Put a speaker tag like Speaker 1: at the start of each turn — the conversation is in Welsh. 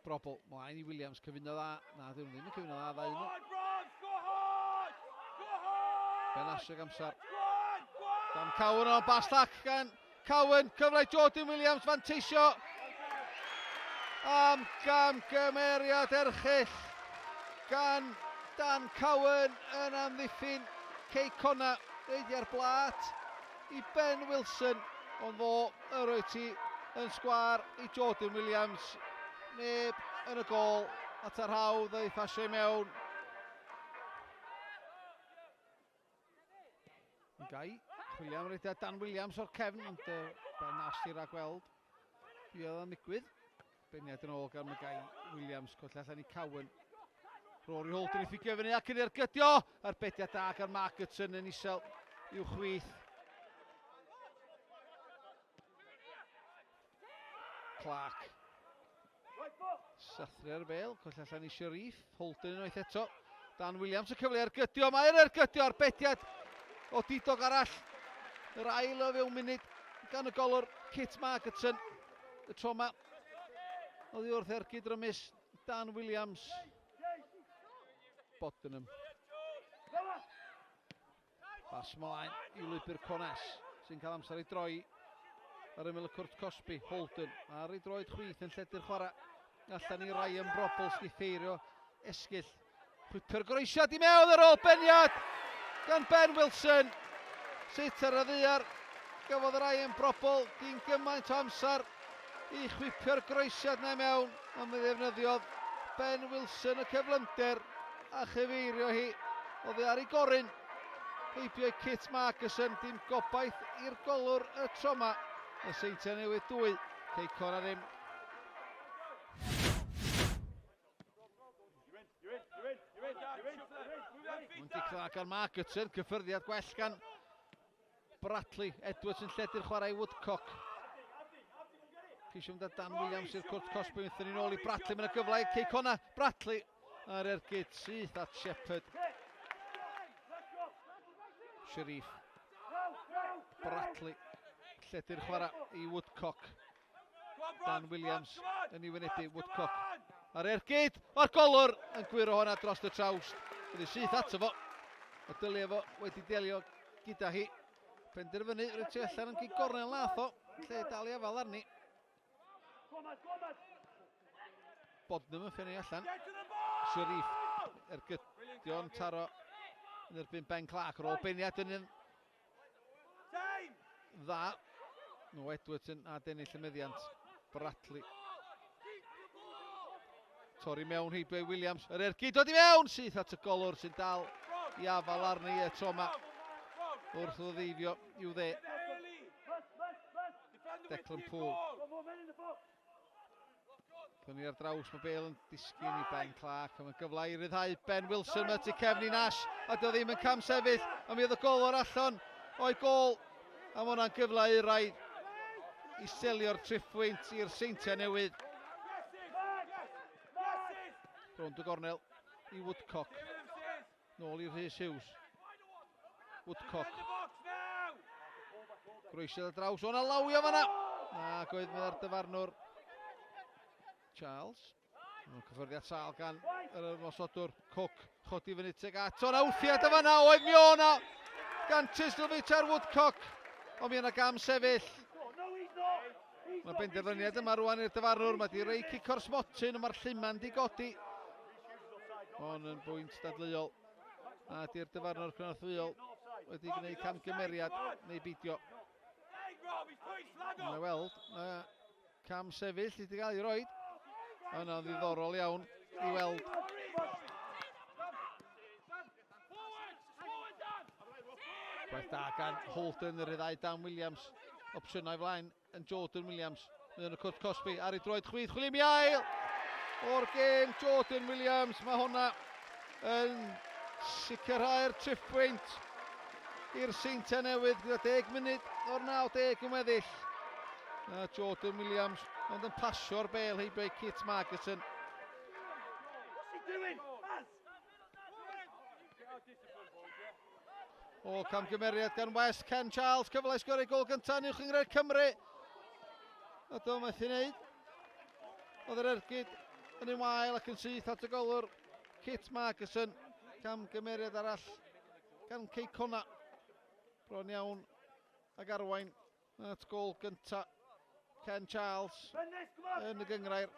Speaker 1: Brobl, mlaen i Williams, cyfuno dda. Na, dyn nhw ddim yn cyfuno dda, ddau nhw. Ben Aseg amser. Dan Cowan o bas llac gan Cowan. Cyfle Jordan Williams fanteisio am gamgymeriad erchyll gan Dan Cowan yn amddiffyn Cei Connah. Reidiau'r blat i Ben Wilson, ond fo yr oedd ti yn sgwâr i Jordan Williams. Neb yn y gôl, at ar hawdd ei phasio i mewn. Gai, chwilio am rediad Dan Williams o'r cefn, ond Ben Ash i ragweld. Be oedd yn ddigwydd. Beniad yn ôl gan Magai Williams, colli allan i Cowan. Rory Holden i ffigio fyny ac yn ergydio! Arbediad da gan Mark Hudson yn isel i'w chwith. Clark. Sathru ar y bel, colli allan i Sharif. Holden unwaith eto. Dan Williams y cyfle ergydio, mae'r ergydio arbediad o didog arall. Yr ail o fewn munud gan y golwr Kit Margetson. Y tro yma, oddi wrth ergyd rymus Dan Williams. Bodenham. Bas mlaen i lwybr Cones, sy'n cael amser i droi ar ymyl y cwrt cosbi. Holden ar ei droed chwith yn lledu'r chwarae. Allan i Ryan Brobbel sy'n ffeirio esgyll. Chwipio'r groesiad i mewn ar ôl beniad gan Ben Wilson. Sut ar y ddaear gafodd Ryan Brobbel gyn gymaint o amser i chwipio'r groesiad na i mewn, ond mi ddefnyddiodd Ben Wilson y cyflymder a chyfeirio hi oddi ar ei gorun. Heibio i Kit Markison, dim gobaith i'r golwr y tro yma. Y Seintiau Newydd 2, Cei Connah ddim. Mae'n gic dda gan Markison, cyffyrddiad gwell gan Bradley Edwards yn lledu'r chwarae i Woodcock. Ceisio mynd â Dan Williams i'r cwrt cosbi, wnaethon ni'n ôl i Bradley, mae'n gyfle i Cei Connah. Bradley ar ergyd syth at Shepherd. Sharif. Bradley lledu'r chwarae i Woodcock. Dan Williams yn ei wynebu Woodcock. Ar ergyd, o'r golwr yn gwyro hwnna dros y trawst. Bydd syth ato fo. Y dylia fo wedi delio gyda hi. Penderfynu rwy'n tu allan yn gig gornel nath o, lle dal i afal arni. Bodnam yn ffynnu allan. Sharif ergydio'n taro yn erbyn Ben Clark ar ôl beniad yn dda. No Edwards yn adennill y meddiant. Bradley. Torri mewn heibio i Williams. Yr ergyd dod i mewn! Syth at y golwr sy'n dal i afal arni y tro yma. Wrth iddo ddeifio i'w dde. Declan Poole. Fyny ar draws, mae Bale yn disgyn i Ben Clark, a mae'n gyfle i ryddhau Ben Wilson, mae tu cefn i Nash, a dio ddim yn cam sefyll, ond mi oedd y golwr allan o'i gol, a mae hwnna'n gyfle i raid i selio'r triphwynt i'r Seintiau Newydd. Rownd y gornel i Woodcock. Nôl i Rhys Hughes. Woodcock. Groesiad ar draws. O'na lawio fanna! Ac oedd meddai'r dyfarnwr Charles. Mae'n cyffyrddiad sâl gan yr ymosodwr Cook. Chodi fyny teg at. O'na wthiad y fanna oedd mi o'na gan Chislovich ar Woodcock. Ond mi yna gam sefyll. Mae benderfyniad yma rwan i'r dyfarnwr. Mae di rei cic o'r smotyn, ond mae'r lluman di godi. Hon yn bwynt dadleuol. A di'r dyfarnwr cynorthwyol wedi gwneud camgymeriad neu beidio. Mae'n weld, mae cam sefyll wedi cael ei roed. Yna'n ddiddorol iawn i weld. Gwaith da gan Holden, yr ryddhau Dan Williams. Opsiynau flaen yn Jordan Williams. Mae yn y cwrt cosbi ar ei droed chwith. Chwilio mi ail o'r gêm Jordan Williams. Mae hwnna yn sicrhau'r triphwynt i'r Seintiau Newydd gyda 10 munud o'r 90 yn weddill. A Jordan Williams ond yn pasio'r bel heibio i Kit Margetson. What's he doing? O, camgymeriad gan West, Ken Charles, cyfle i sgorio gol gyntaf yn uwch gynghrair Cymru. A do, methu wneud. Oedd yr ergyd Yn un wael ac yn syth at y golwr. Kit Margerson. Camgymeriad arall gan Cei Connah. Bron iawn ag arwain at gol gynta Ken Charles yn y gynghrair.